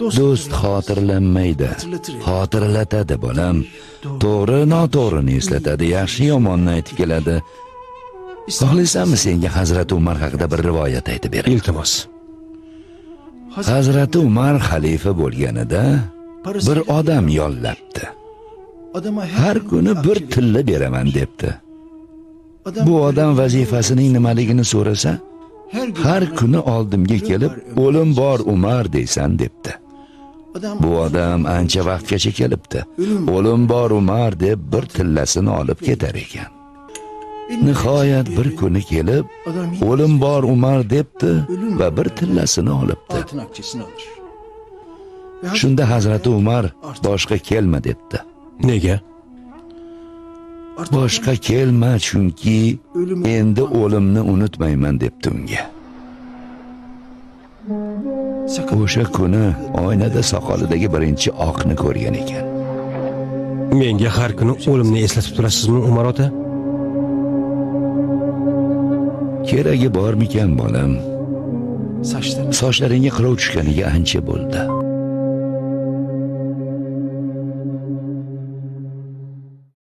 Do'st xotirlanmaydi, xotirlatadi bolam. To'g'ri noto'g'rini eslatadi, yaxshi yomonni aytib keladi. Xohlaysanmi senga Hazrati Umar haqida bir rivoyat aytib beray? Iltimos. Hazrati Umar xalifa bo'lganida bir odam yollabdi. Har kuni bir tilla beraman debdi. Bu odam vazifasining nimaligini so'rasa, har kuni oldimga kelib, o'lim bor Umar deysan debdi. Bu odam ancha vaqtgacha kelibdi. O'lim bor Umar deb bir tillasini olib ketar ekan. Nihoyat bir kuni kelib, o'lim bor Umar debdi va bir tillasini olibdi. Shunda Hazrati Umar boshqa kelma debdi. Nega? Boshqa kelma, chunki endi o'limni unutmayman debdi unga. O'sha kuni oynada soqolidagi birinchi oqni ko'rgan ekan. Menga har kuni o'limni eslatib turasizmi, Umar ota? Keragi bormikan bolam? Sochlaringga qirov tushganiga ancha bo'ldi.